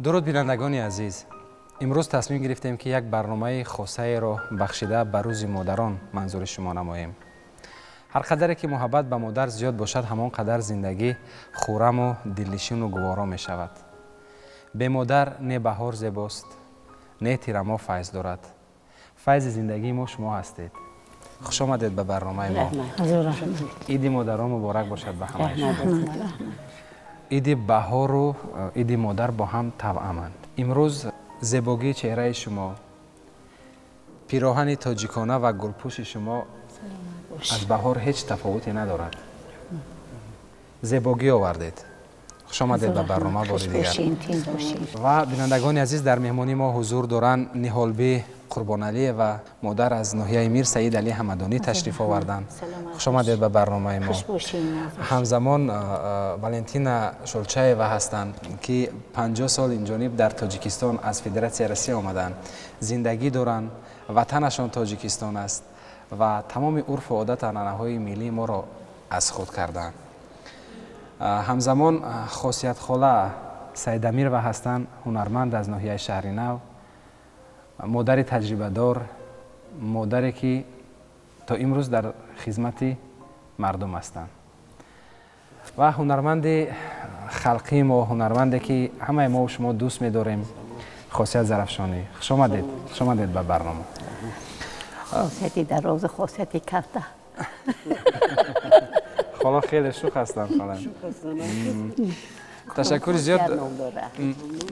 Дуруд, бинандагони азиз! Имрӯз тасмим гирифтем, ки як барномаи хосаеро бахшида ба Рӯзи модарон манзури шумо намоем. Ҳар қадаре ки муҳаббат ба модар зиёд бошад, ҳамон қадар зиндагӣ хураму дилнишину гуворо мешавад. Бемодар не баҳор зебост, не тирамо файз дорад. Файзи зиндагии мо шумо ҳастед. Хуш омадед ба барномаи мо. Иди модарон муборак бошад ба ҳамаи шумо. Иди баҳору иди модар бо ҳам тавъаманд. Имрӯз зебогии чеҳраи шумо, пироҳани тоҷикона ва гулпӯши шумо аз баҳор ҳеҷ тафовуте надорад. Зебогӣ овардед. Хуш омадед ба барнома бори дигар. Ва, бинандагони азиз, дар меҳмонии мо ҳузур доранд Ниҳолбӣ Қурбоналиева, модар аз ноҳияи Мир Саид Али Ҳамадонӣ ташриф оварданд. Хуш омадед ба барномаи мо. Ҳамзамон Валентина Шолчаева ҳастанд, ки 50 сол инҷониб дар Тоҷикистон, аз Федератсияи Россия омаданд, зиндагӣ доранд, ватанашон Тоҷикистон аст ва тамоми урфу одат, анъанаҳои миллии моро аз худ карданд. Ҳамзамон Хосиятхола Саидамирова ҳастанд, ҳунарманд аз ноҳияи Шаҳри Нав, модари таҷрибадор, модаре ки то имрӯз дар хизмати мардум ҳастанд, ва ҳунарманди халқии мо, ҳунарманде ки ҳамаи мо шумо дӯст медорем, Хосият Зарафшонӣ. Хуш омадед, хуш омадед ба барнома. Хосияти дарозу хосияти калта. Хола хеле шух ҳастанд. Хола, ташаккури зиёд.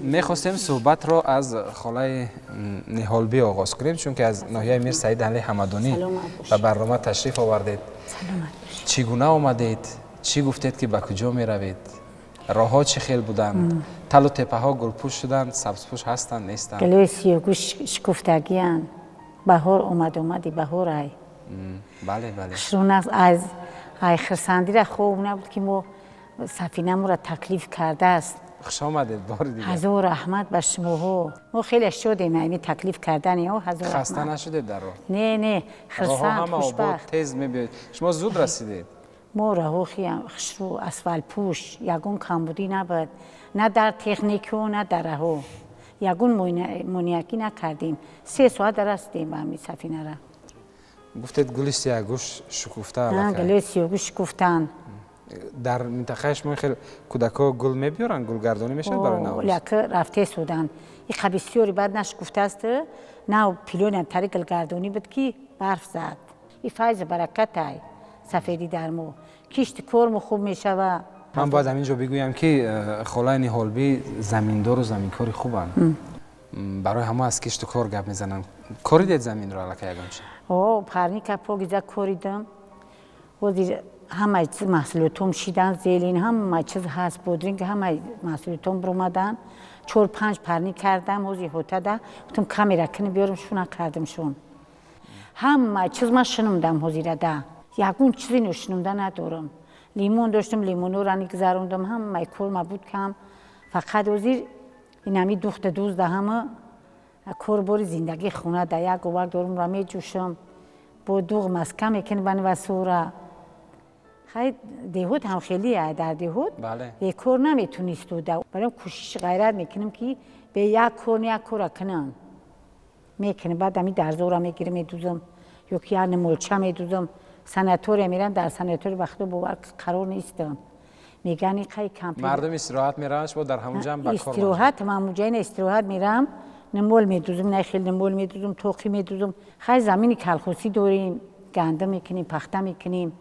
Мехостем суҳбатро аз холаи Ниҳолбӣ оғоз кунем, чунки аз ноҳияи Мир Саид Али Ҳамадонӣ ба барнома ташриф овардед. Чӣ гуна омадед? Чӣ гуфтед, ки ба куҷо меравед? Роҳҳо чӣ хел буданд? Талу теппаҳо гулпӯш шуданд, сабзпӯш ҳастанд, нестанд? Гулои сиёгӯш шукуфтагиянд. Баҳор омад, омади баҳорай. Бале, бале. Хушрӯназ аз ай хирсандира хоб набуд, ки мо сафинаморо таклиф кардааст. Хуш омадед бори дигар. Ҳазор раҳмат ба шумоҳо. Мо хеле шодем ами таклиф кардани о. Ҳазор Хаста нашудед дар роҳ? Не, не. Хирсанд, хушбахт. Тез мебиёед, шумо зуд расидед. Мо раҳохиам хушрӯ, асфалтпӯш, ягон камбудӣ набуд, на дар техникао, на дар раҳо ягон монеагӣ накардем. 3 соат расидем ба ҳами сафинара. Гуфтед, гули сиягӯш шукуфта. Гулои сиёгӯш шукуфтанд. Дар минтақаи шумо хел кӯдакҳо гул мебиёранд, гулгардонӣ мешавад барои Наврӯз? Яка рафте суданд. Иқа бисёри баъд нашукуфтааст, нав пилёнам тари гулгардонӣ буд, ки барф зад. И файзу баракатай сафедӣ дар мо, кишти кормо хуб мешава. Ман бояд ҳамин ҷо бигӯям, ки холаи Ниҳолбӣ заминдору заминкори хубанд. Барои ҳама аз кишту кор гап мезананд. Коридед заминро аллакай ягон чи? О, парника покиза коридам. Ҳозир ҳама чиз маҳсулотом шидан, зелень, ҳама чиз ҳаст, бодринг, ҳама маҳсулотом биромадан. Чор панҷ парник кардам. Ҳозир ҳотада гуфтам, камера кини биёрам, шуна кардам шун. Ҳама чиз ман шинумдам. Ҳозирада ягон чизе ношинумда надорам. Лимон доштам, лимонора нигзарондам. Ҳамаи корма буд, кам фақат ҳозир инами духта дузда, ҳама корбори зиндагӣ, хона да як овак дорум, ра меҷӯшам, бо дуғ маска мекунем бани васура. Хай, деҳот ҳам хеле, дар деҳот бекор наметонист дода. Барои кӯшиш, ғайрат мекунем, ки бе як кор як кора кунам, мекунем. Баъд ами дарзора мегирам, медузам ё ки як молча медузам. Санатория мерам, дар санатория ба худо бовар, қарор нестам. Меган иқай кампир. Мардум истироҳат мераванд, шумо дар ҳамон ҷамъ ба кор. Истироҳат мамуҷайна истироҳат мерам, нимол медузам, на хел нимол медузам, тоқӣ медузам. Хай, замини калхосӣ дорем, гандум мекунем, пахта мекунем,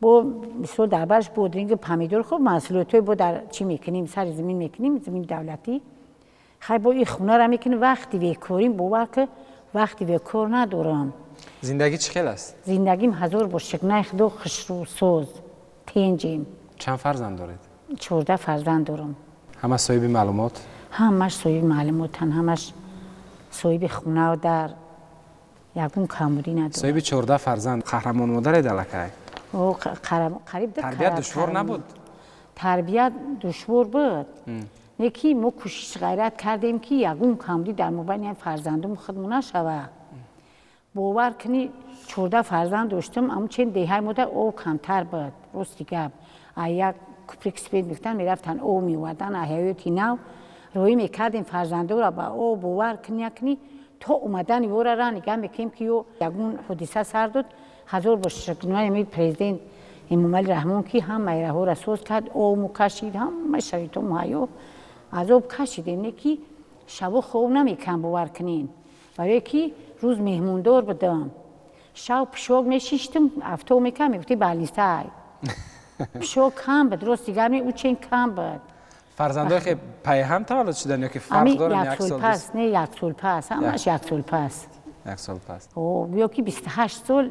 бо мисол дар барш бодринг, помидор, хуб маҳсулотҳои бо дар чӣ мекунем, сари замин мекунем, замини давлатӣ. Хай, бо и хонара мекунем. Вақти бекорим, бовар ки, вақти бекор надорам. Зиндагӣ чӣ хел аст? Зиндагим ҳазор бо шукрнаи худо, хушрӯсоз, тенҷем. Чанд фарзанд доред? 14 фарзанд дорам. Ҳама соҳиби маълумот? Ҳамаш соҳиби маълумотанд, ҳамаш соҳиби хона, дар ягон камбудӣ надорам. Соҳиби 14 фарзанд, қаҳрамон модаред аллакай. О, қариб ду Тарбият карат душвор қарамон. набуд? Тарбият душвор буд, не ки мо кӯшиш, ғайрат кардем, ки ягон камбудӣ дар мобайни фарзандум худмо нашава. Бовар кунӣ, 14 фарзанд доштам, амчен деҳаи мода об камтар буд. Рости гап, а як куприк спед мегуфтан, мерафтан, об меовардан. А ҳаёти нав Роӣ мекардем фарзандора ба о, бовар кунӣ, накунӣ, то омадани вора ра нигаҳ мекунем, ки ё ягон ҳодиса сар дод. Ҳазор бор шукргузорем президент Эмомалӣ Раҳмон, ки ҳамаи раҳҳоро соз кард, обму кашид, ҳамаи шароито муҳайё. Азоб кашидем, не ки шабо хоб намекунам, бовар кунен, барое ки рӯз меҳмондор будам, шав пишок мешиштам, афтоб мекардам, мегуфти балнисай пишок кам буд, рости гап, учен кам буд. Фарзандое ки пайҳам таваллуд шуданд ё ки фарқ доранд? Як сол пас, не, як сол пас, ҳамаш як сол пас. Як сол пас. Ё ки 28 сол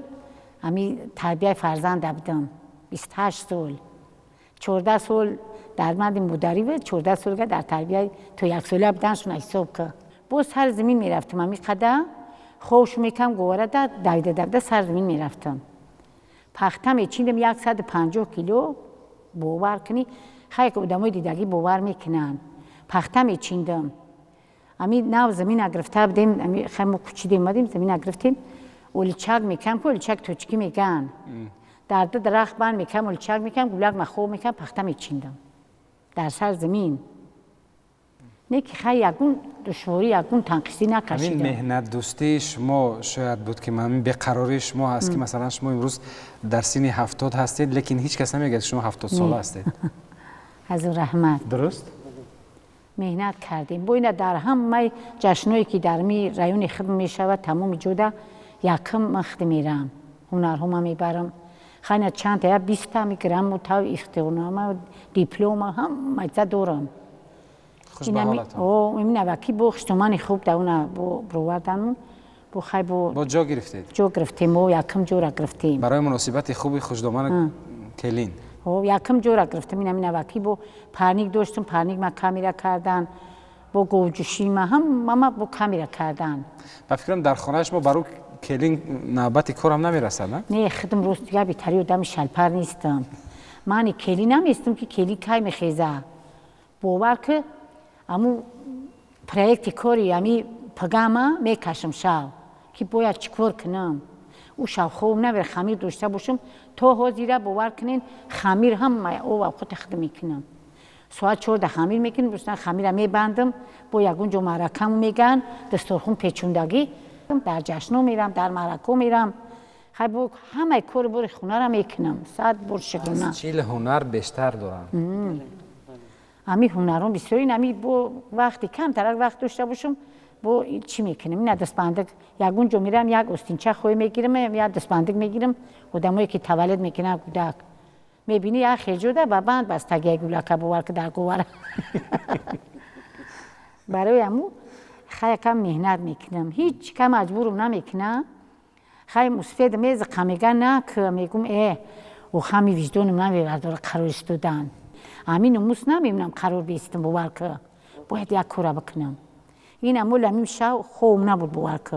ами тарбияи фарзанда будам, 28 сол. 14 сол дар манди модарӣ буд, 14 сол дар тарбияи то яксола буданшон ҳисоб ка. Боз сар замин мерафтам, ами қада хобшу мекам, говара давида давида сар замин мерафтам, пахта мечиндам, 150 кило, бовар кунӣ, хай одамои дидагӣ бовар мекунанд. Пахта мечиндам, ами нав замина гирифта будем, ами хай мо кучидем, омадем, замина гирифтем, оличак мекам, ки оличак точкӣ меган, дар ду дарахт банд мекам, оличак мекам, гулак махоб мекам, пахта мечиндам дар сар замин. Не ки хай ягон душворӣ, ягон танқисӣ накашидам. Ҳамин меҳнатдӯстии шумо шояд буд, ки ҳамин беқарории шумо ҳаст, ки масалан шумо имрӯз дар синни 70 ҳастед, лекин ҳеҷ кас намегӯяд, шумо 70 сола ҳастед. Ҳазор раҳмат. Дуруст. Меҳнат кардем бо ина, дар ҳамаи ҷашнҳое, ки дар ми райони худ мешавад, тамоми ҷода якум ман худ мерам, ҳунарҳо ман мебарам. Хайна чандта, я 20-та ми грамота, ихтиёрнома, диплома, ҳама чиза дорам. Инаваки бо хуштомани хуб да уна бо бировардану бо хай бо бо ҷо гирифтед. Ҷо гирифтем, мо якум ҷора гирифтем. Барои муносибати хуби хушдомани келин. Якум ҷора гирифтем. Инами наваки бо парник доштум, парник ма камера кардан, бо говҷӯшима ҳамама бо камера кардан. Ба фикрам, дар хонаи шумо баро келин навбати корам намерасад, на? Не, худам рост гап, битари одами шалпар нестам. Мани келин наместам, ки келин кай мехеза, бовар ки, аму проекти кори ами пагама мекашам шав, ки бояд чӣ кор кунам. Ӯ шав хоб намера, хамир дошта бошам, то ҳозира, бовар кунен, хамир ҳама ова худ худ мекунам. Соат 4-да хамир мекунам, бустан хамира мебандам, бо ягон ҷо маъракаму меган, дасторхун печундагӣ, дар ҷашно мерам, дар маърако мерам, хай бо ҳамаи кори бори хонара мекунам, сад бор шукрона. 40 ҳунар бештар дорам. Ами ҳунарон бисёр. Ин ами бо вақти камтарак вақт дошта бошам, бо чӣ мекунем? Ина дастбандак, ягон ҷо мерам, як остинча хоҳӣ мегирам, як дастбандак мегирам. Одамое ки таваллуд мекунанд, кӯдак мебинӣ, як хелҷода ба банд бастагия гулака, бовар ки, дар говара. Барои аму хай якам меҳнат мекунам, ҳеҷ ка маҷбурам намекунам. Хай мусфед мезиқа, мега нак, мегум, охами виҷдонам намебардора қарор истодан, ҳамин номус намемонам қарор бистам, бовар ки, бояд як кора бикунам. Ин амол ҳамин шав хоб набуд, бовар ки,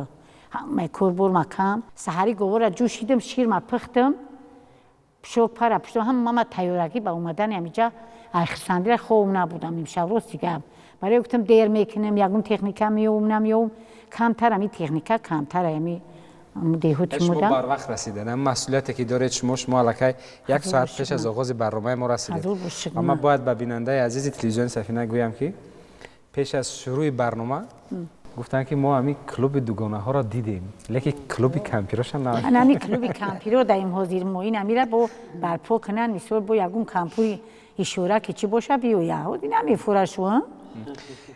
ҳамаи кор бор макам. Саҳари говора ҷӯшидам, ширма пухтам, пушок пара пушто, ҳамама тайёрагӣ ба омадани ҳамиҷа. Ай хирсандира хоб набудам имшаб, рости гап. Барои гуфтам, дер мекунам, ягон техника меёвум, намеёвум, камтар ами техника камтар ами деҳоти. Шумо барвақт расидед, масъулияте ки доред шумо аллакай як соат пеш аз оғози барномаи мо расидед. Ва ман бояд ба бинандаи азизи телевизиони Сафина гӯям, ки пеш аз шурӯъи барнома гуфтанд, ки мо ҳамин клуби дугонаҳоро дидем, лекин клуби кампироша на. Ами клуби кампиро даим ҳозир мо ин амира бо барпо кунанд, мисол бо ягон кампури ишора ки чӣ боша, биёя, ҳозир намефурашу.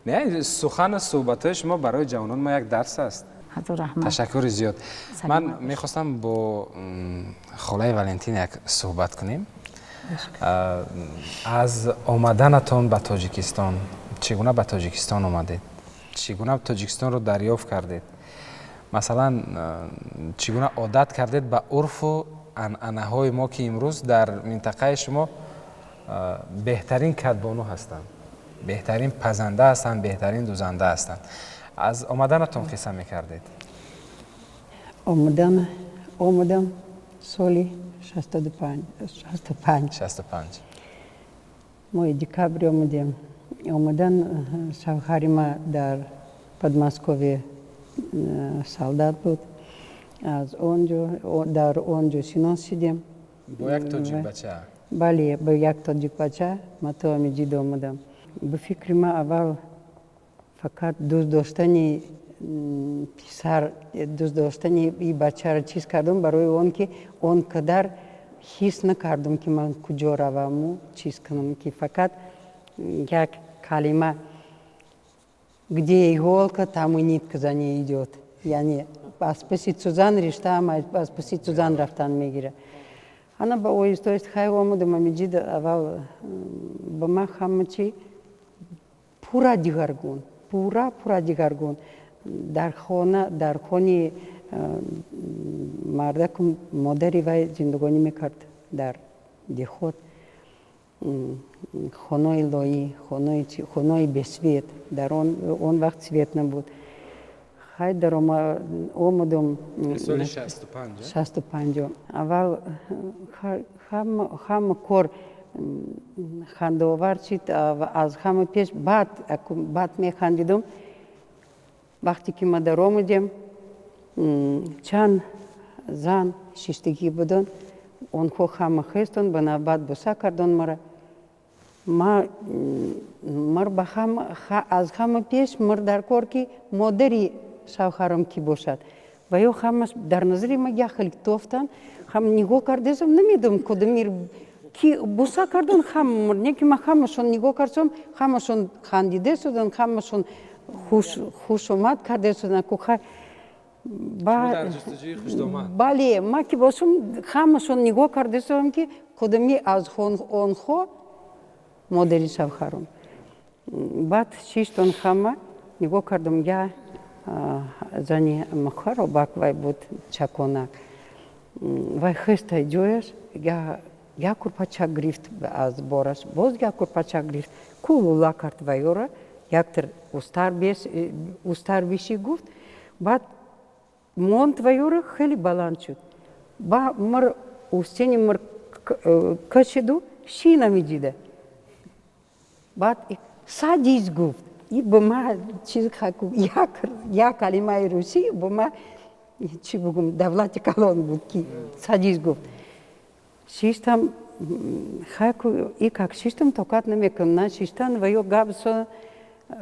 Не, сухану суҳбатҳои шумо барои ҷавонон мо як дарс аст. Ташаккури зиёд. Ман мехостам бо холаи Валентин як суҳбат кунем. Аз омаданатон ба Тоҷикистон, чӣ гуна ба Тоҷикистон омадед, чӣ гуна Тоҷикистонро дарёфт кардед, масалан, чӣ гуна одат кардед ба урфу анъанаҳои мо, ки имрӯз дар минтақаи шумо беҳтарин кадбону ҳастанд, беҳтарин пазанда ҳастанд, беҳтарин дузанда ҳастанд? Аз омаданатон қисса мекардед. Омадам соли 65. 65. Моҳи декабр омадем. Омадан, шавҳари ма дар Подмосковье солдат буд, аз он ҷо дар он ҷо шинос шидем. Бо як тоҷикбача? Бале, бо як тоҷикбача. Ма то ами ҷидо омадам. Ба фикри ма, аввал Фақат дӯст доштани писар, дӯст доштани и бачаро чиз кардам, барои он ки он қадар ҳис накардам, ки ман куҷо раваму чиз кунам, ки фақат як калима: «Где иголка, там и нитка за ней идет», яъне аз паси сӯзан риштаам аз паси сӯзан рафтан мегирад. Ана ба оҳиста оҳиста хай омадам амиҷида. Аввал ба ман ҳама чи пурра дигаргун, пурра, пурра дигаргун. Дар хона, дар хони мардаку модари вай зиндагонӣ мекард дар деҳот, хонаи лоӣ, хонаи бе свет. Дар он вақт свет набуд. Хай омадам. Соли 65-ум. Аввал ҳама кор хандаовар шид. Аз ҳама пеш баъд механдидам. Вақте ки ма даромадем, чанд зан шиштагӣ буданд, онҳо ҳама хестанд, ба навбат буса карданд мара. Мар ба аз ҳама пеш мар дар кор, ки модари шавҳарам кӣ бошад, ва ё ҳамаш дар назари ма як хел тофтанд. Ҳам нигоҳ кардесам, намедонам кудамир ки буса кардан. Ҳама не ки ма ҳамашон нигоҳ кардсам, ҳамашон хандиде шуданд, ҳамашон хушомад карде шуданд. Кухай. Бале, ма ки бошам, ҳамашон нигоҳ кардесам, ки кудами аз онҳо модари шавҳарам. Баъд шиштон, ҳама нигоҳ кардам, я зани харобак вай буд, чаконак. Вай хестай ҷояш, як курпача гирифт аз бораш, боз як курпача гирифт, кулула кард вайёра, яктир устар биши гуфт. Баъд монд вайёра, хеле баланд шуд. Ба мар устени мар кашиду ши намедида. Баъд «Садись» гуфт. И ба ма чиз, як калимаи русӣ ба ма, чӣ бугум, давлати калон буд, ки «Садись» гуфт. Шиштам, хайку и как шиштам, тоқат намекунам на шиштан ва ё гап,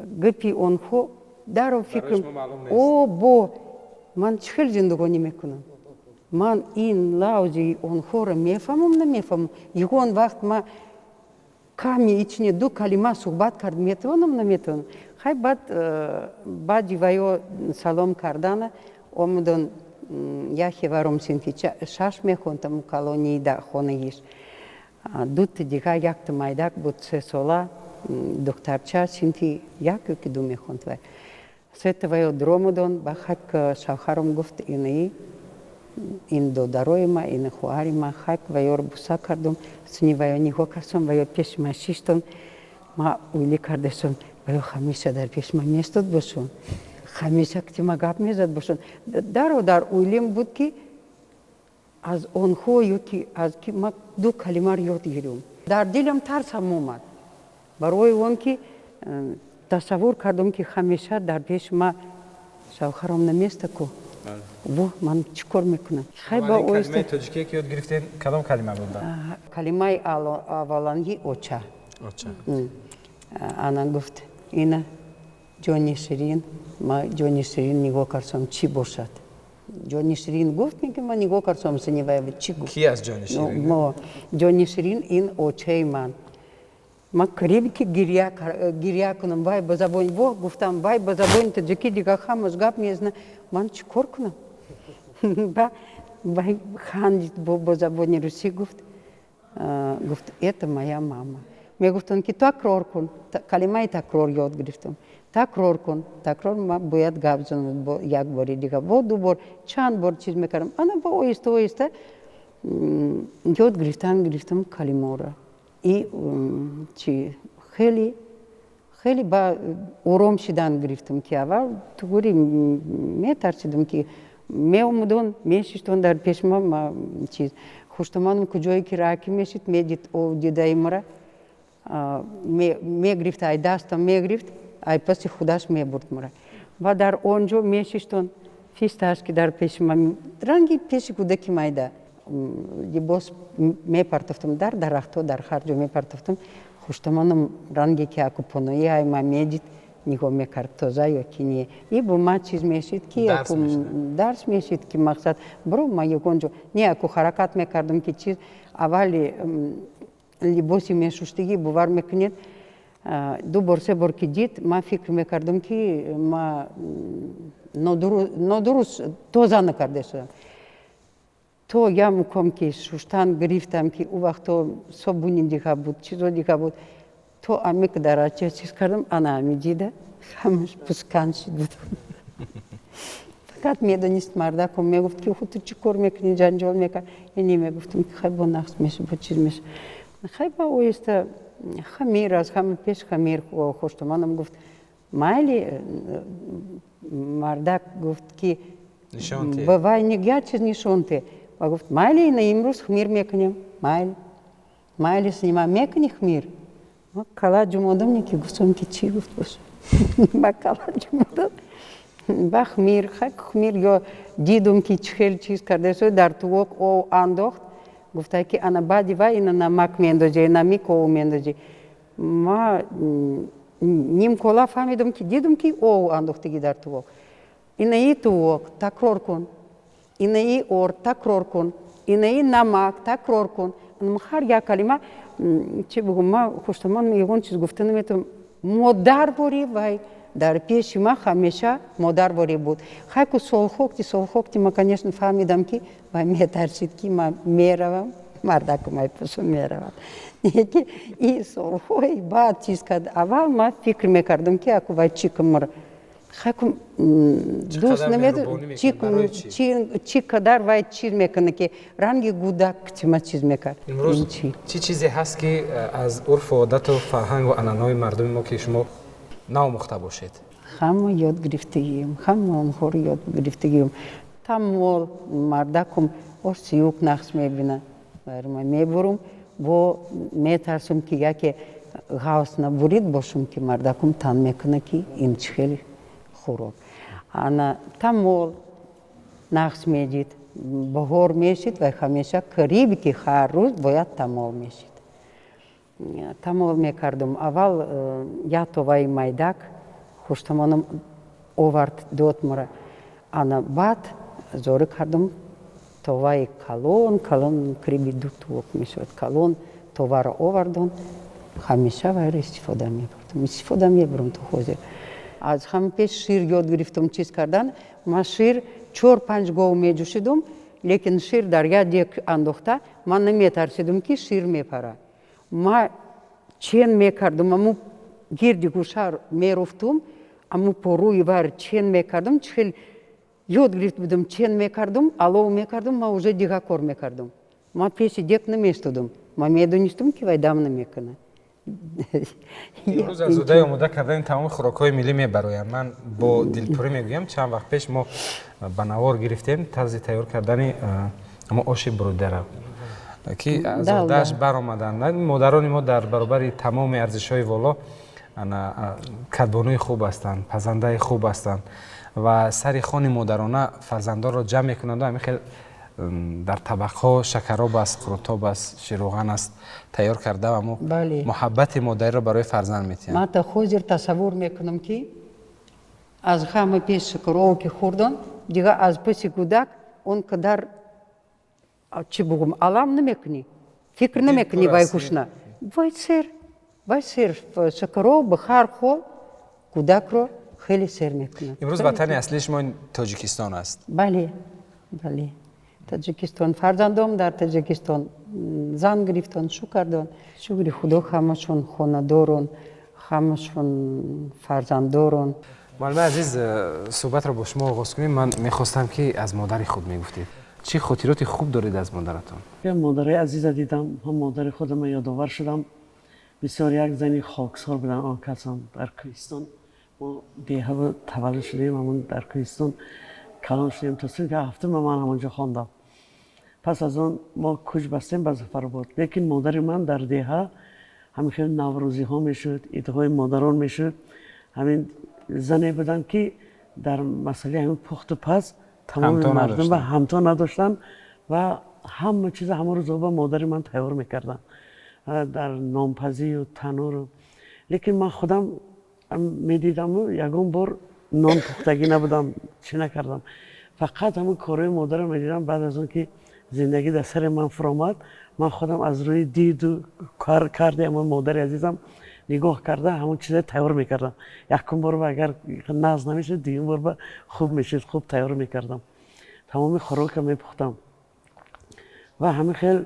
гапи онҳо даро фикрам: о бо ман чӣ хел зиндагонӣ мекунам, ман ин лавзи онҳоро мефаҳмам, намефаҳмам? Ягон вақт ма ками ичне ду калима суҳбат кард метавонам, наметавонам? Хай, баъд баъди ваё салом кардана омадан, яхе варом синфи шаш мехондам, калонии да хонагиш дута дига, якта майдак буд, 3 сола духтарча, синфи як ё ки ду мехонд. Вай сета ваё дуромадон. Ба хак шавҳарам гуфт: «Инаи ин додарои ма, ин хоҳари ма». Хак ваёро буса кардум, сини ваё нигоҳ кардам, ваё пеши ма шиштон. Ма уйлӣ кардасам, ваё ҳамеша дар пеши ма местод бошон, ҳамеша кти ма гап мезад бошон. Даро дар уйлим буд, ки аз онҳо ё ки аз ки ма ду калимаро ёд гирем. Дар дилам тарсам омад, барои он ки тасаввур кардам, ки ҳамеша дар пеши ма шавҳарам наместа ку, во ман чӣ кор мекунам? Калимаи тоҷикие ки ёд гирифтен, кадом калима буда? Калимаи аввалангӣ «оча». Оча. Ана гуфт: «Ина ҷони ширин». Ма ҷони ширин нигоҳ кардам, чӣ бошад ҷони ширин? Гуфт, ки ма нигоҳ кардам, синиваева чӣ гуфт? Ки аст ҷони ширин? Ҷони ширин ин очаи ман. Ма қариб ки гиря кунам. Вай ба забони во гуфтам, вай ба забони таҷикӣ дига ҳамаш гап мезана, ман чӣ кор кунам? Вай хандид, бо забони русӣ гуфт: «Это моя мама». Мегуфтанд, ки такрор кун. Калимаи такрор ёд гирифтам: такрор кун, такрор. Ма бояд гап занам як бори дига, бо ду бор, чанд бор чиз мекардам. Ана бо оҳиста оҳиста ёд гирифтан гирифтам калимаро. И чи хеле хеле ба ором шидан гирифтам, ки аввал тугури метарсидам, ки меомудон, мешиштон дар пешма, ма чиз хуштоманам, куҷое ки раки мешид, медид, дидаи мара мегирифт, ай дастам мегирифт, ай паси худаш мебурд мара ва дар он ҷо мешиштон. Фисташ ки дар пеши ма, ранги пеши кӯдаки майда, либос мепартофтам дар дарахтҳо, дар ҳар ҷо мепартофтам. Хуштоманам ранге ки акупонои ай ма медид. Нигоҳ мекард, тоза ё ки не. И бо ма чиз мешид, ки дарс мешид, ки мақсад биро, ма ягон ҷо не, аку ҳаракат мекардам, ки чиз аввали либоси мешуштагӣ, бовар мекунед, ду бор, се бор ки дид, ман фикр мекардам, ки ма нодуруст тоза накарда шудам. То я муком ки шуштан гирифтам, ки ӯ вақто собуни дига буд, чизо дига буд, то амик дарача чиз кардам, ана ами дида, ҳамаш пускан шид буд. Фақат медонист мардакум, мегуфт, ки ху, ту чӣ кор мекунӣ? Ҷанҷол мекард. Яъне мегуфтам, ки хай, бо нақс меша, бо чиз меша. Хай, ба оҳиста хамир, аз ҳама пеш хамир хоштаманам гуфт: майли. Мардак гуфт, ки ба вай як чиз нишонте. Ва гуфт: майли, ина имрӯз хмир мекунем, майли, майли, снима мекунӣ хмир. Кала ҷумодам, не ки гуфтам, ки чӣ гуфт боша. Ба кала ҷумодам, ба хмир, хай, хмир ё дидум, ки чӣ хел чиз карда, дар тувоқ ов андохт. Гуфта, ки ана баъди вай ина намак меандозӣ, намик ов меандозӣ. Ма нимкола фаҳмидам, ки дидум, ки ов андохтагӣ дар тувоқ. Инаи тувоқ такрор кун, инаи орд такрор кун, инаи намак такрор кун. Ҳар як калима, чӣ бугум, ма хуштамон ягон чиз гуфта наметавонам. Модарворӣ вай дар пеши ма ҳамеша модарворӣ буд. Хайку солхокти солхокти ма, конечно, фаҳмидам, ки вай метарсид, ки ма меравам, мардакумай пусу меравад. Ки и солҳои баъд чиз кард. Аввал ма фикр мекардам, ки аку вай чӣ кумр, хайку дӯст намед, чӣ қадар вай чиз мекунад, ки ранги гудак чима чиз мекард. Имрӯз чӣ чизе ҳаст, ки аз урфу одату фарҳангу анъанаҳои мардуми мо, ки шумо наомӯхта бошед? Ҳама ёд гирифтагием, ҳама онҳоро ёд гирифтагием. Тамол мардакум ош сиюк нақс мебина, ма мебурум, бо метарсум, ки яке ғавс набурид бошум, ки мардакум тан мекуна, ки ин чӣ хеле хӯрок. Ана тамол нақс медид, баҳор мешид ва ҳамеша қарибе ки ҳар рӯз бояд тамол мешид. Тамол мекардум. Аввал як товаи майдак хуштамонам овард, дод мара. Ана баъд зорӣ кардум, товаи калон калон, қариби ду тувоқ мешавад, калон товаро овардон, ҳамеша вайро истифода мебурдам, истифода мебурам то ҳозир. Аз ҳама пеш шир ёд гирифтам чиз кардан. Ма шир чор панҷ гов меҷӯшидум, лекин шир дар як дек андохта, ман наметарсидум, ки шир мепарад. Ма чен мекардум, аму гирди гӯша меруфтум, аму порӯи вар чен мекардум. Чӣ хел ёд гирифта будам, чен мекардум, алов мекардум, ма уже дига кор мекардум. Ма пеши дек наместудум, ма медонистум, ки вай дам намекунад. Имрӯз аз удаи омода кардани тамоми хӯрокҳои миллӣ мебароям. Ман бо дилпурӣ мегӯям, чанд вақт пеш мо ба навор гирифтем тарзи тайёр кардани амо оши бурудара, ки аз уҳдааш баромаданд. Модарони мо дар баробари тамоми арзишҳои воло кадбонуи хуб ҳастанд, пазандаи хуб ҳастанд ва сари хони модарона фарзандонро ҷамъ мекунанду ҳамин хел дар табақҳо шакароб аст, қурутоб аст, ширӯған аст, тайёр карда ва мо муҳаббати модариро барои фарзанд метиҳанд. Ман та ҳозир тасаввур мекунам, ки аз ҳама пеш шакароб ки хӯрдан, дига аз паси кӯдак он қадар, чӣ бугум, алам намекунӣ, фикр намекунӣ, вай гушна, вай сер, вай сер. Шакароб ба ҳар ҳол кӯдакро хеле сер мекунад. Имрӯз ватани аслии шумо Тоҷикистон аст? Бале, бале, Тоҷикистон. Фарзандом дар Тоҷикистон зан гирифтон, шу кардон. Шукри Худо, ҳамашон хонадорон, ҳамашон фарзанддорон. Муаллимаи азиз, суҳбатро бо шумо оғоз кунем. Ман мехостам, ки аз модари худ мегуфтед. Чӣ хотироти хуб доред аз модаратон? Модари азиза дидам, ҳам модари худама ёдовар шудам. Бисёр як зани хоксор будам. Он касам дар кӯҳистон, мо деҳа таваллуд шудем, ҳамон дар кӯҳистон калон шудем. То синфи ҳафтума ман ҳамонҷо хондам. Пас аз он мо кӯч бастем ба Зафаробод, лекин модари ман дар деҳа ҳамин хел наврӯзиҳо мешуд, идҳои модарон мешуд, ҳамин зане буданд, ки дар масъалаи ҳамин пухту паз тамоми мардум ба ҳамто надоштанд ва ҳама чиза ҳама рӯзо ба модари ман тайёр мекарданд, дар нонпазию тануру. Лекин ман худам Медидаму ягон бор нон пухтагӣ набудам, чӣ накардам, фақат ҳамун корҳои модарам медидам. Баъд аз он ки зиндагӣ дар сари ман фуромад, ман худам аз рӯи диду карди ҳамон модари азизам нигоҳ карда, ҳамон чиза тайёр мекардам. Якум бор агар нағз намешуд, дуюм бор ба хуб мешуд, хуб тайёр мекардам, тамоми хӯрока мепухтам. Ва ҳамин хел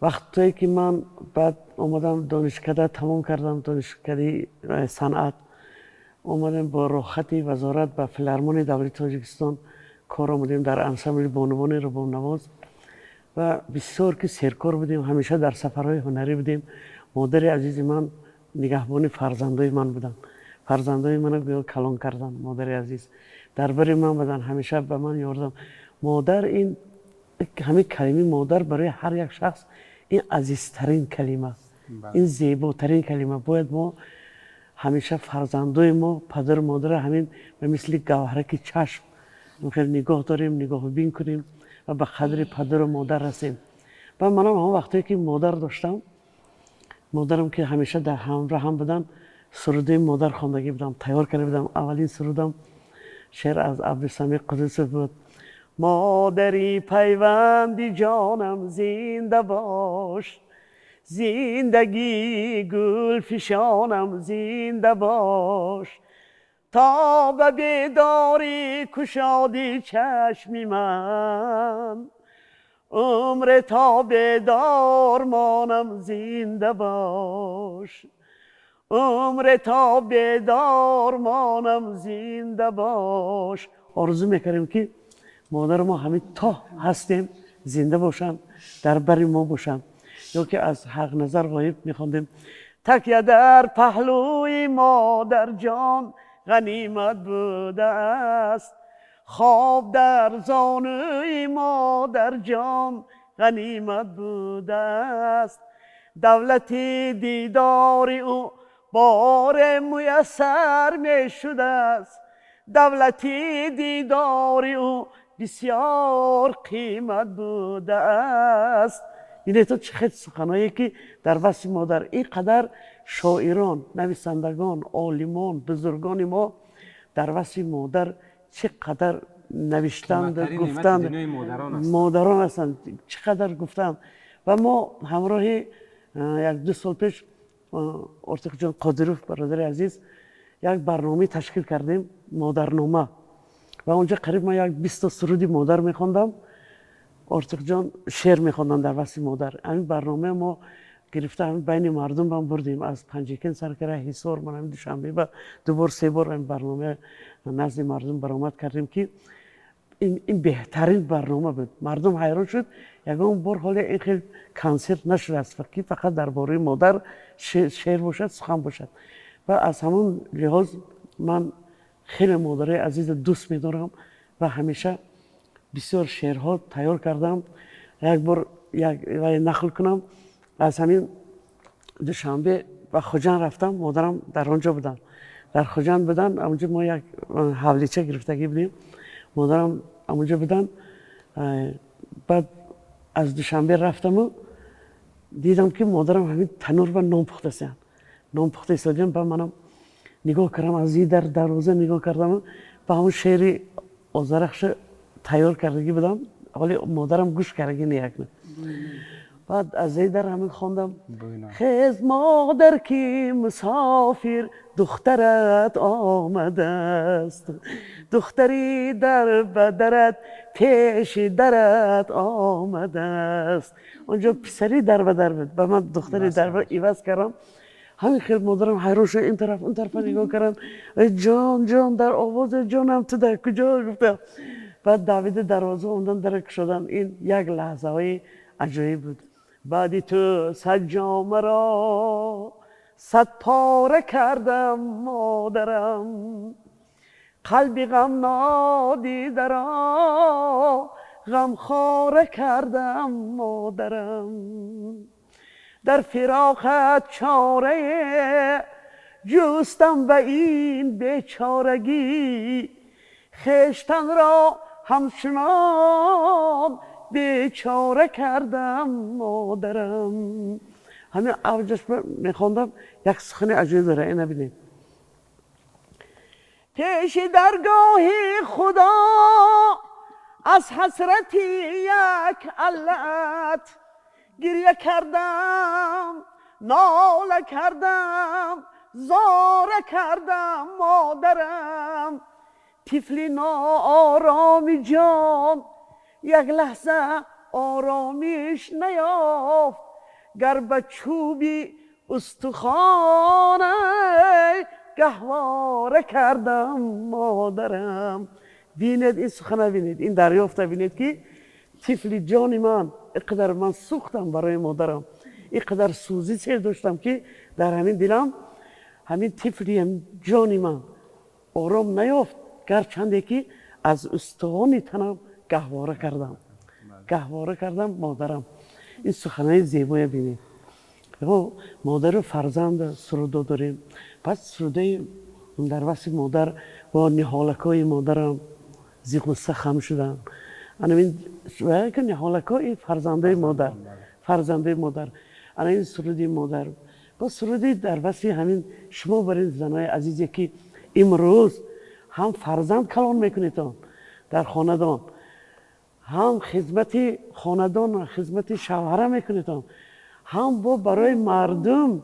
вақтое ки ман баъд омадам, донишкада тамом кардам, донишкадаи санъат, омадем бо роҳхати вазорат ба Филармонияи давлати Тоҷикистон кор омадем, дар ансамбли бонувони рубобнавоз. Ва бисёр ки серкор будем, ҳамеша дар сафарҳои ҳунарӣ будем. Модари азизи ман нигаҳбони фарзандои ман буданд, фарзандои мана гӯё калон карданд. Модари азиз дар бари ман буданд, ҳамеша ба ман ёрдам. Модар, ин ҳамин калимаи модар барои ҳар як шахс ин азизтарин калима, ин зеботарин калима. Бояд мо ҳамеша фарзандои мо падару модара ҳамин ба мисли гавҳараки чашм хеле нигоҳ дорем, нигоҳубин кунем ва ба қадри падару модар расем. Ва манам ҳамон вақтое ки модар доштам, модарам ки ҳамеша дар ҳамроҳам буданд, сурудаи модар хондагӣ будам, тайёр карда будам. Аввалин сурудам шеър аз Абдусамир Қудусов буд: модари пайванди ҷонам, зинда бош, зиндагӣ гулфишонам, зинда бош, то ба бедорӣ кушоди чашми ман, умре то бедор монам, зинда бош, умре то бедор монам, зинда бош. Орзу мекардем, ки модари мо ҳамин то ҳастем зинда бошанд, дар бари мо бошанд. Ё ки аз Ҳақназар Ғоиб мехондем: такя дар паҳлӯи модарҷон ғанимат будааст, хоб дар зонуи модарҷон ғанимат будааст, давлати дидори ӯ боре муяссар мешудааст, давлати дидори ӯ бисёр қимат будааст. Бинед, то чӣ хел суханҳое ки дар васфи модар ин қадар шоирон, нависандагон, олимон, бузургони мо дар васфи модар чӣ қадар навиштанд, гуфтанд, модарон ҳастанд, чӣ қадар гуфтанд. Ва мо ҳамроҳи як ду сол пеш Ортиқҷон Қодиров, бародари азиз, як барномае ташкил кардем, модарнома. Ва онҷо қариб ман як 20-та суруди модар мехондам, Ортиқҷон шеър мехонданд дар васфи модар. Ҳамин барномаи мо гирифта, ҳамин байни мардум бам бурдем, аз Панҷакент сар карда Ҳисор, ман ҳамин Душанбе ба ду бор, се бор ҳамин барнома назди мардум баромад кардем, ки ин беҳтарин барнома буд. Мардум ҳайрон шуд, ягон бор ҳоле ин хел консерт нашудааст, ки фақат дар бораи модар шеър бошад, сухан бошад. Ва аз ҳамон лиҳоз ман хеле модарои азизро дӯст медорам ва ҳамеша бисёр шеърҳо тайёр кардам. Як бор як нақл кунам. Аз ҳамин Душанбе ба Хуҷанд рафтам, модарам дар он ҷо буданд, дар Хуҷанд буданд. Онҷо мо як ҳавлича гирифтагӣ будем, модарам онҷо буданд. Баъд аз Душанбе рафтаму дидам, ки модарам ҳамин танур ба нон пухтасиянд, нон пухта истодиям. Ба манам нигоҳ кардам, аз и дар дарвоза нигоҳ кардам, ба ҳамон шеъри Озарахша тайёр кардагӣ будам, ҳоли модарам гӯш кардагӣ неякна. Баъд аз эй дар ҳамин хондам: хез, модар, ки мусофир духтарат омадааст, духтари дар ба дарат пеши дарат омадааст. Онҷо писари дар ба дар буд, ба ман духтари дар ба иваз кардам. Ҳамин хел модарам ҳайрон шуд, ин тараф, он тарафа нигоҳ кардам. Ҷон, ҷон, дар овози ҷонам, ту дар куҷо, гуфтам. Баъд давида дарвоза омадан, дара кушодан. Ин як лаҳзаҳои аҷоиб буд. Баъди ту сад ҷомаро сад пора кардам, модарам, қалби ғам нодидаро ғамхора кардам, модарам, дар фироқат чорае ҷустам ба ин бечорагӣ, хештанро ҳамчунон бечора кардам, модарам. Ҳамин авҷаш мехондам, як сухани аҷоиб дора, ина бинед. Пеши даргоҳи Худо аз ҳасрати як аллат гиря кардам, нола кардам, зора кардам, модарам. Тифли ноороми ҷон як лаҳза оромиш наёфт, гар ба чӯби устухона гаҳвора кардам, модарам. Бинед, ин сухана бинед, ин дарёфта бинед, ки тифли ҷони ман ин қадар ман сӯхтам барои модарам, ин қадар сӯзӣ сер доштам, ки дар ҳамин дилам ҳамин тифли ҷони ман ором наёфт, гарчанде ки аз устухони танам гаҳвора кардам, гаҳвора кардам, модарам. Ин суханаи зебоя бинед. Модару фарзанд сурудо дорем. Пас сурудаи дар васфи модар бо ниҳолакҳои модарам зи ғусса хам шудам. Анамин ниҳолакҳо ин фарзандаи модар, фарзандаи модар. Ана ин суруди модар бо суруди дар васфи ҳамин шумо барин занои азизе, ки имрӯз ҳам фарзанд калон мекунедон дар хонадон, ҳам хизмати хонадон, хизмати шавҳара мекунедон, ҳам бо барои мардум,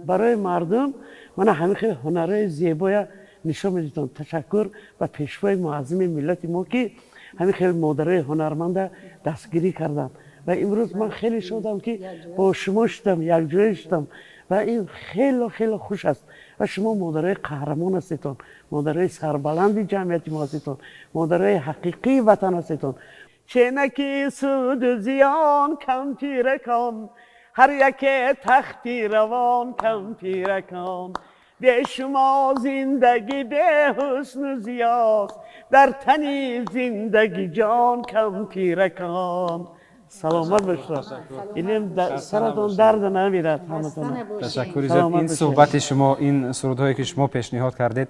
барои мардум мана ҳамин хел ҳунарҳои зебоя нишон медитон. Ташаккур ба Пешвои муаззими миллати мо, ки ҳамин хел модарои ҳунарманда дастгирӣ карданд. Ва имрӯз ман хеле шодам, ки бо шумо шудам, якҷоя шудам, ва ин хело хело хуш аст. Ва шумо модарои қаҳрамон ҳастедон, модарои сарбаланди ҷамъияти мо ҳастедон, модарои ҳақиқии ватан ҳастедон. Ченаки суду зиён, кампиракон, ҳар яке тахти равон, кампиракон. Бе шумо зиндагӣ беҳусну зиёст, дар тани зиндагӣ ҷон, кампиракон. Саломат бошед, инем саратон дард намерад ҳаматон. Ташаккури зиёд. Ин суҳбати шумо, ин сурудҳое, ки шумо пешниҳод кардед,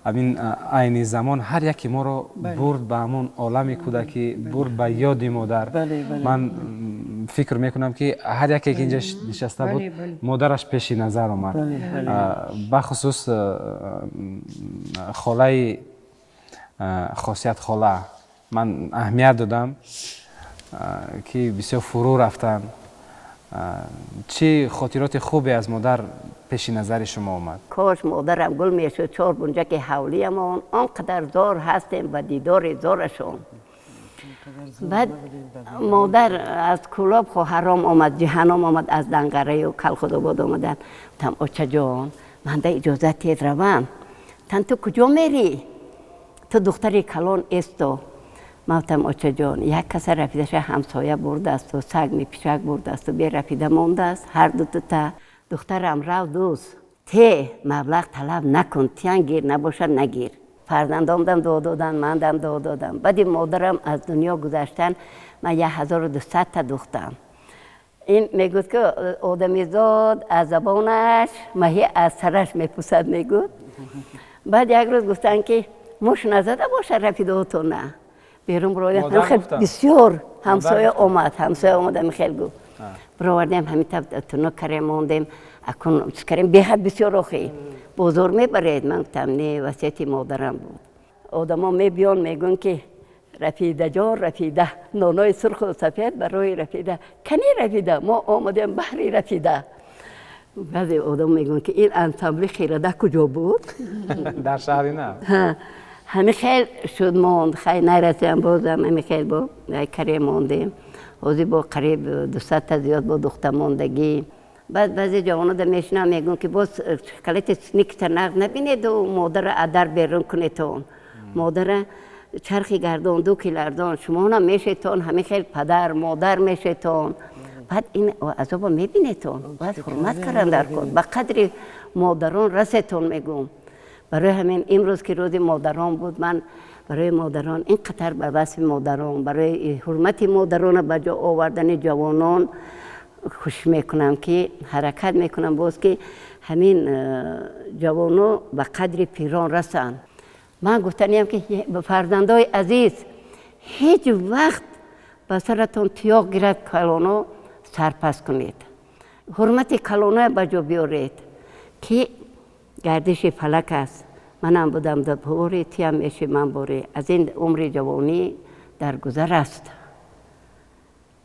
ҳамин айни замон ҳар яке моро бурд ба ҳамон олами кӯдакӣ, бурд ба ёди модар. Ман фикр мекунам, ки ҳар яке, ки инҷа нишаста буд, модараш пеши назар омад, бахусус холаи Хосият хола. Ман аҳамият додам, ки бисёр фурӯ рафтанд. Чӣ хотироти хубе аз модар пеши назари шумо омад? Кош модарам гул мешуд, чор бунҷаки ҳавлиямон он қадар зор ҳастем ба дидори зорашон. Баъд модар аз Кӯлоб хоҳаром омад, ҷиҳаном омад, аз Данғараю Калхудобод омаданд. Гуфтам: «Очаҷон, манда иҷозат тед, равам?» Тан: «Ту куҷо мерӣ? Ту духтари калон эсто». Ман гуфтам: «Очаҷон, як каса рафидаша ҳамсоя бурдасту саг мепишак бурдасту берафида мондааст ҳар ду дута духтарам. Рав, дӯст те маблағ талаб накун, тиян гир, набошад, нагир». Фарзандомдам дуо доданд, мандам дуо додам. Баъди модарам аз дунё гузаштан ман 1200-та духтам. Ин мегӯд, ки одамизод аз забонаш маҳӣ аз сараш мепусад, мегӯд. Баъд як рӯз гуфтанд, ки муш назада бошад рафидоотона. Берун буровардем, бисёр ҳамсоя омад, ҳамсоя омад, ами хел гуфт. Буровардем, ҳамин таб тунук карем, мондем. Акун чиз карем, беҳад бисёр. Охи бозор мебаред? Ман гуфтам: «Не, васияти модарам буд». Одамо мебиён, мегӯн, ки рафидаҷон, рафида, нонои сурху сафед барои рафида, кани рафида, мо омадем баҳри рафида. Баъзе одам мегӯянд, ки ин ансамбли хирада куҷо буд? Дар шаҳри нав. Ҳами хел шуд, монд. Хай, нарасем, бозам ҳами хел бо каре мондем. Ҳозир бо қариб 200-та зиёд бо духта мондагӣ. Баъд баъзе ҷавонода мешинам, мегӯям, ки боз калити сникта нағз набинеду модара адар берун кунетон. Модара чархи гардон, ду килардон, шумонам мешетон, ҳами хел падар модар мешетон. Баъд ин азоба мебинетон, бояд ҳурмат кардан дар кор, ба қадри модарон расетон, мегӯм. Барои ҳамин имрӯз, ки рӯзи модарон буд, ман барои модарон ин қадар ба васфи модарон, барои ҳурмати модарона ба ҷо овардани ҷавонон кӯшиш мекунам, ки ҳаракат мекунам боз, ки ҳамин ҷавоно ба қадри пирон расанд. Ман гуфтаниям, ки фарзандои азиз, ҳеҷ вақт ба саратон тиёқ гирад калоно, сарпас кунед, ҳурмати калоноя ба ҷо биёред, ки гардиши фалак аст. Манам будам дар бори тиям меши ман бори. Аз ин умри ҷавонӣ дар гузар аст.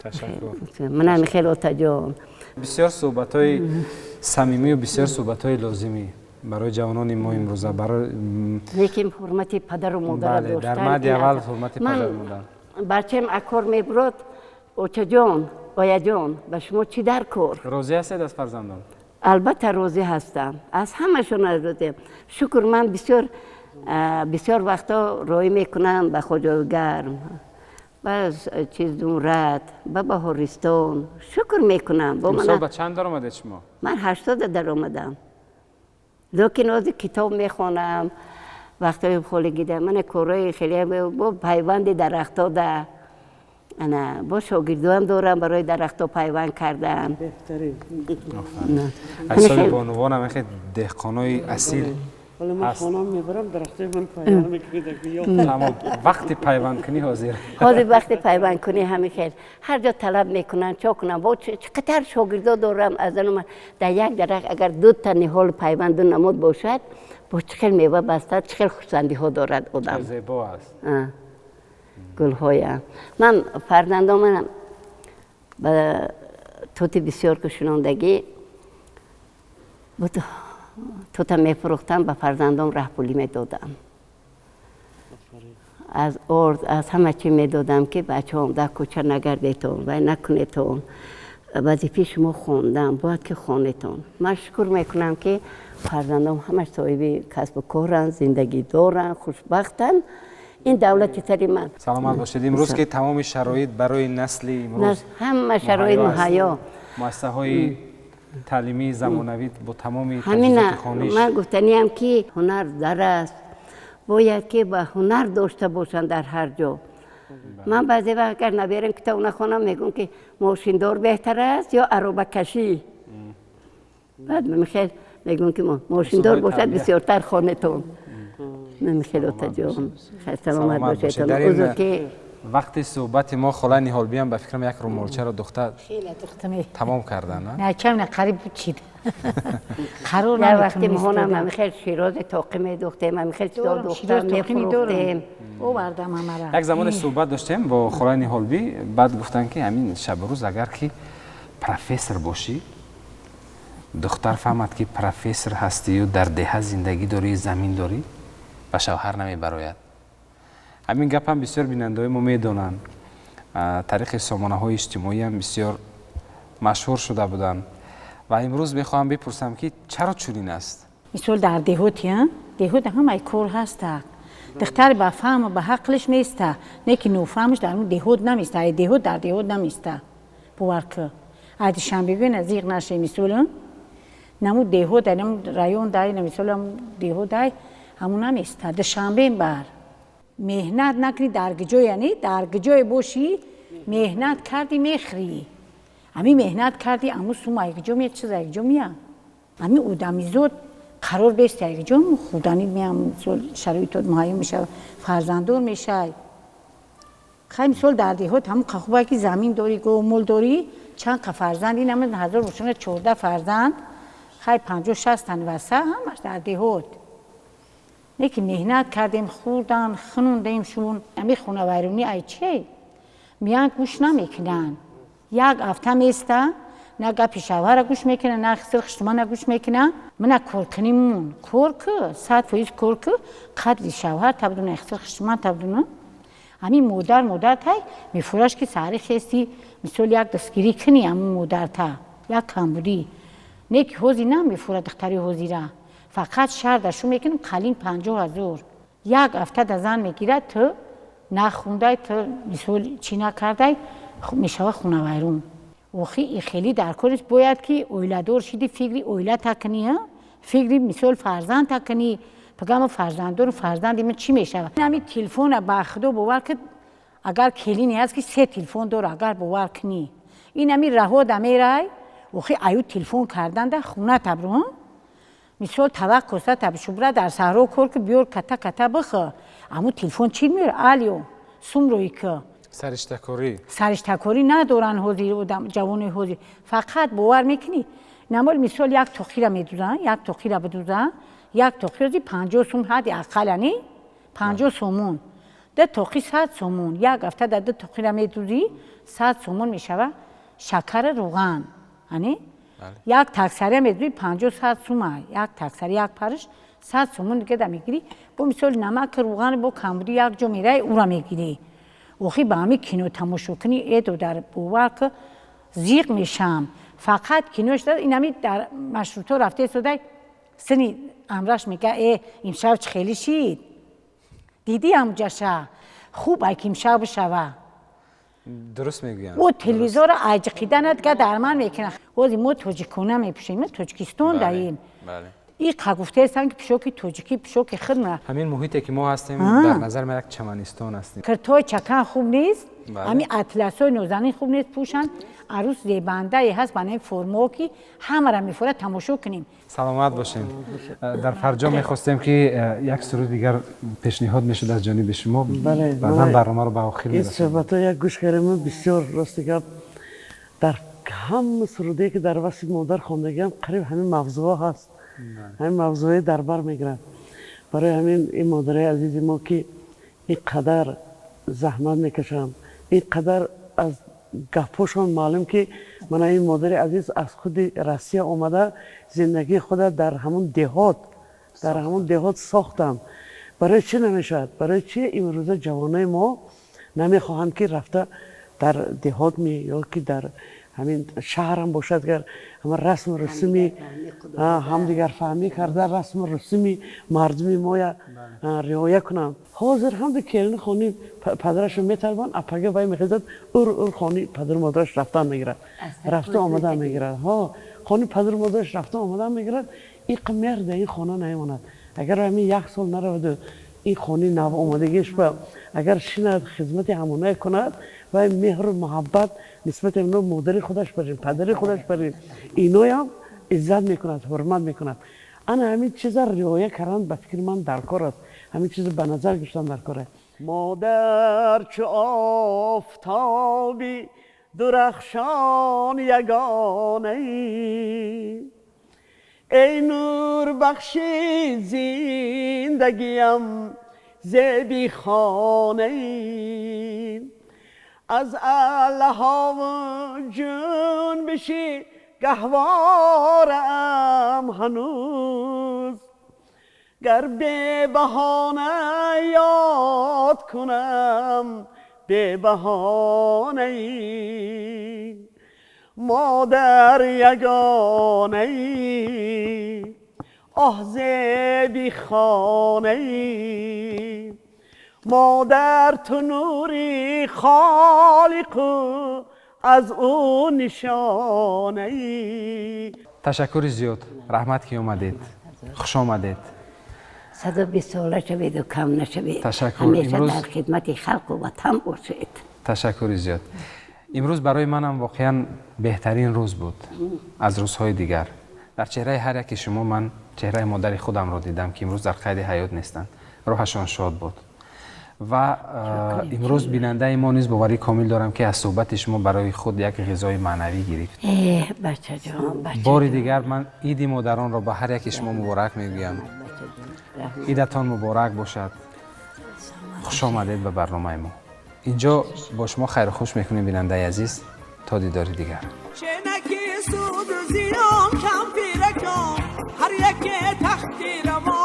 Ташаккур. Манам хеле отаҷон. Бисёр суҳбатҳои самимию бисёр суҳбатҳои лозимӣ барои ҷавонони мо имрӯза барои лекин ҳурмати падару модарро Бале, дар доштан марди ин аввал аст. ҳурмати Ман падару модар. Бачаем акор мебурод, очаҷон, ояҷон, ба шумо чӣ дар кор? Розӣ ҳастед аз фарзандон? Албатта, розӣ ҳастам, аз ҳамашон розиам. Шукр, ман бисёр бисёр вақтҳо роҳӣ мекунам ба Хоҷагарм, ба чиз, Зумрад, ба Баҳористон. Шукр мекунам бо Имсол мана ба чанд даромадед шумо? Ман 80-а даромадам, лекин ҳозир китоб мехонам вақтҳои холигида. Мана корҳои хеле бо пайванди дарахтҳо да ана бо шогирдоам дорам барои дарахтҳо пайванд кардан. Беҳтарин. Аз ҳисоби бонувонам хе деҳқонои асил. Вале ман Ҳаст. Хонам мебарам, дарахтои ман пайванд мекунед. Тамом, вақти пайвандкунӣ ҳозир. Ҳозир вақти пайвандкунӣ, ҳамин хел ҳар ҷо талаб мекунанд, чо кунам. Бо чӣ қадар шогирдо дорам. Аз ану дар як дарахт агар дута ниҳол пайванд ду намуд бошад, бо чӣ хел мева бастад, чӣ хел хурсандиҳо дорад одам. Зебо аст. А, гулҳоя. Ман фарзандоманам ба тути бисёр ки шунондагӣ буд, тута мефурӯхтам, ба фарзандом раҳпулӣ медодам, аз орд, аз ҳама чӣ медодам, ки бачаҳом, дар кӯча нагардетон, вай накунетон, вазифаи шумо хондан, бояд ки хонетон. Ман шукр мекунам, ки фарзандом ҳамаш соҳиби касбу коранд, зиндагӣ доранд, хушбахтанд. Ин давлати сари ман. Саломат бошед. Имрӯз ки тамоми шароит барои насли имрӯз ҳама шароит муҳайё. Муассисаҳои таълимии замонавӣ бо тамоми ҳамина таҷҳизоти хониш. Ман гуфтаниам, ки ҳунар дар аст, бояд ки ба ҳунар дошта бошанд дар ҳар ҷо. Ман баъзе вақт агар наберам китоб нахонам, мегӯм, ки мошиндор беҳтар аст ё аробакашӣ. Баъд михел мегӯм, ки мошиндор Усулҳои бошад, тарбия. Бисёртар хонетон. Михел, отаҷон, саломат Саломат бошед. бошедон. Дар ин Узр ки вақти суҳбати мо хола Ниҳолбиам ба фикрам як румолчаро духта хеле духтаме. Тамом кардан, а? На кам, на қариб чид. Қарор Як вақти моҳонам наметонистодам. ҳамихел ширози тоқӣ медухтем, ҳамихел чизо Дорам, духта широз тоқӣ медорам. мефурӯхтем. Овардам ҳамара. Як замоне суҳбат доштем бо холаи Ниҳолбӣ, баъд гуфтанд, ки ҳамин шабу рӯз агар ки профессор бошӣ, духтар фаҳмад, ки профессор ҳастию дар деҳа зиндагӣ дорӣ, замин дорӣ, ба шавҳар намебарояд. Ҳамин гапам бисёр бинандаҳои мо медонанд. Тариқи сомонаҳои иҷтимоиам бисёр машҳур шуда буданд ва имрӯз мехоҳам бипурсам, ки чаро чунин аст? Мисол, дар деҳоти, деҳот ҳамаи кор ҳаста. Духтари ба фаҳму ба ҳақлиш места, не ки нофаҳмиш дар он деҳот наместа, ай деҳот дар деҳот наместа. Бовар ки. Ай Душанбегӯ зиғ наше, мисол, наму деҳот, наму район дай, мисол, деҳот дай, ҳамун наместа. Душанбе бар. Меҳнат накунӣ дар гиҷое, яъне дар гиҷое бошӣ, меҳнат кардӣ, мехӯрӣ. Ами меҳнат кардӣ, аму сум ай гиҷо меяд, чиз ай гиҷо меяд. Ами одамизод қарор бест, ай гиҷо хӯрданӣ меям, мисол, шароитот муҳайё мешавад, фарзанддор мешавай. Хай, мисол, дар деҳот ҳамун хубае, ки замин дорӣ, говмол дорӣ, чанд қа фарзанд, ин ҳама ҳазор бошона, 14 фарзанд, хай, 50-60 тан васа, ҳамаш дар деҳот. Не ки меҳнат кардем, хӯрдан, хунундем шун. Ами хонавайронӣ ай чи? Миян, гӯш намекунанд. Як ҳафта места, на гапи шавҳара гӯш мекуна, на сир хуштумана гӯш мекуна. Мана коркунӣ мун. Кор ку, 100% кор ку, қадри шавҳар табдуна, сир хуштуман табдуна. Ҳамин модар тай мефураш, ки саҳари хести, мисол, як дастгирӣ кунӣ ҳамун модарта, як камбудӣ. Не ки ҳозир намефурад духтари ҳозира. Фақат шаҳр шу мекунам, қалин 50 000. Як ҳафта да зан мегирад, ту нахундай, ту мисол чӣ накардай, мешава хонавайрон. Охи и хеле дар кор нест, бояд ки оиладор шиди, фикри оила такунӣ, фикри, мисол, фарзанд такунӣ. Пагама фарзанддору, фарзанди ман чӣ мешавад? Ҳамин телефона, ба худо, бовар ки агар келине ҳаст, ки се телефон дора, агар бовар кунӣ, ин ҳамин раҳода мерай, охи аю телефон карданда хуна табру, мисол, тавақ коста табшубра дар саҳро кор ки, биёр, ката ката бихӯ, аму телефон чӣ меёр, алё сумрои ки. Сариштакорӣ. Сариштакорӣ надоранд ҳозир одам, ҷавонои ҳозир. Фақат бовар мекунӣ, намол, мисол, як тоқира медузанд, як тоқира бидузанд. Як тоқи ози 50 сум ҳадди ақал, ани 50 сомон. Ду тоқи 100 сомон. Як ҳафта дар ду тоқира медузӣ, 100 сомон мешава. Шакари руған. Ани? Як таксария медузӣ 50 100 сума. Як таксари як париш 100 сомон дига да мегирӣ. Бо мисоли намак руған бо камбуди як ҷо мераи ура мегирӣ. Охи ба ҳами кино тамошо кунӣ, эдо дар бовар ки зиқ мешам. Фақат кино шуда инами дар маршрутҳо рафта истодай сини амраш мега имшаб чӣ хеле шид? Дидӣ ҳамҷаша? Хуб ай ки имшаб бишава. Дуруст мегӯянд. О телевизорро айҷиқида дига дарман мекунад. Ҳози мо тоҷикона мепӯшем, Тоҷикистон даем. И қа гуфтаестанд ки пӯшоки тоҷикӣ пӯшоки хидма. Ҳамин муҳите ки мо ҳастем дар назар ма як чаманистон ҳастем. Киртҳои чакан хуб нест, ҳамин атласҳои нозанин хуб нест пӯшанд. Арӯс зебандае ҳаст ба наи формао ки ҳамаро мефорад тамошо кунем. Саломат бошем. Дар фарҷом мехостем ки як суруди дигар пешниҳод мешуд аз ҷониби шумо. Баъдан барномаро ба охир ин мерасонем. Суҳбатҳо як гӯш кардем, бисёр рости гап дар ҳама сурудае ки дар васфи модар хондагиам қариб ҳамин мавзӯъҳо ҳаст, ҳамин мавзӯъе дар бар мегирад. Барои ҳамин ин модарои азизи мо ки ин қадар заҳмат мекашанд, ин қадар аз гапҳошон маълум ки мана ин модари азиз аз худи Россия омада зиндагии худа дар ҳамун деҳот сохтанд. Барои чӣ намешавад? Барои чӣ имрӯза ҷавонои мо намехоҳанд ки рафта дар деҳот ми ё ки дар ҳамин шаҳрам бошад, гар ҳама расму русуми ҳамдигарфаҳмӣ карда, расму русуми мардуми моя риоя кунанд? Ҳозир ҳамду келини хони падарашро металбанд, апага вай мехезад, ур ур хони падару модараш рафтан мегирад, рафта омадан мегирад. Ҳо, хони падару модараш рафта омадан мегирад. Иқа меҳр дар ин хона намемонад. Агар ҳамин як сол нараваду ин хони нав омадагиш ба агар шинад, хизмати ҳамонае кунад, вай меҳру муҳаббат нисбати ино модари худаш барин, падари худаш барин, иноям иззат мекунад, ҳурмат мекунад. Ана ҳамин чиза риоя кардан ба фикри ман дар кор аст, ҳамин чиза ба назар гирифтан дар кор аст. Модар чу офтоби дурахшон ягонаи, эй нурбахши зиндагиям, зеби хонаи, аз аллаҳову ҷунбиши гаҳвораам ҳанӯз, гар бебаҳона ёд кунам бебаҳонаи, модар ягонаи, оҳ зеби хонаи, модар ту нури холиқу аз ӯ нишонаи. Ташаккури зиёд, раҳмат ки омадед, хуш омадед. 120 сола шаведу кам нашавед. Ташаккур. Ҳамеша дар хидмати халқу ватан бошед. Ташаккури зиёд. Имрӯз барои манам воқеан беҳтарин рӯз буд аз рӯзҳои дигар. Дар чеҳраи ҳар яки шумо ман чеҳраи модари худамро дидам, ки имрӯз дар қайди ҳаёт нестанд, рӯҳашон шод буд. Ва имрӯз бинандаи мо низ боварӣ комил дорам, ки аз суҳбати шумо барои худ як ғизои маънавӣ гирифт. Бори дигар ман иди модаронро ба ҳар яки шумо муборак мегӯям. Идатон муборак бошад. Хуш омадед ба барномаи мо. Инҷо бо шумо хайру хуш мекунем, бинандаи азиз, то дидори дигар. Ченаки суду зиён кампиракон ҳар яке тахти равон.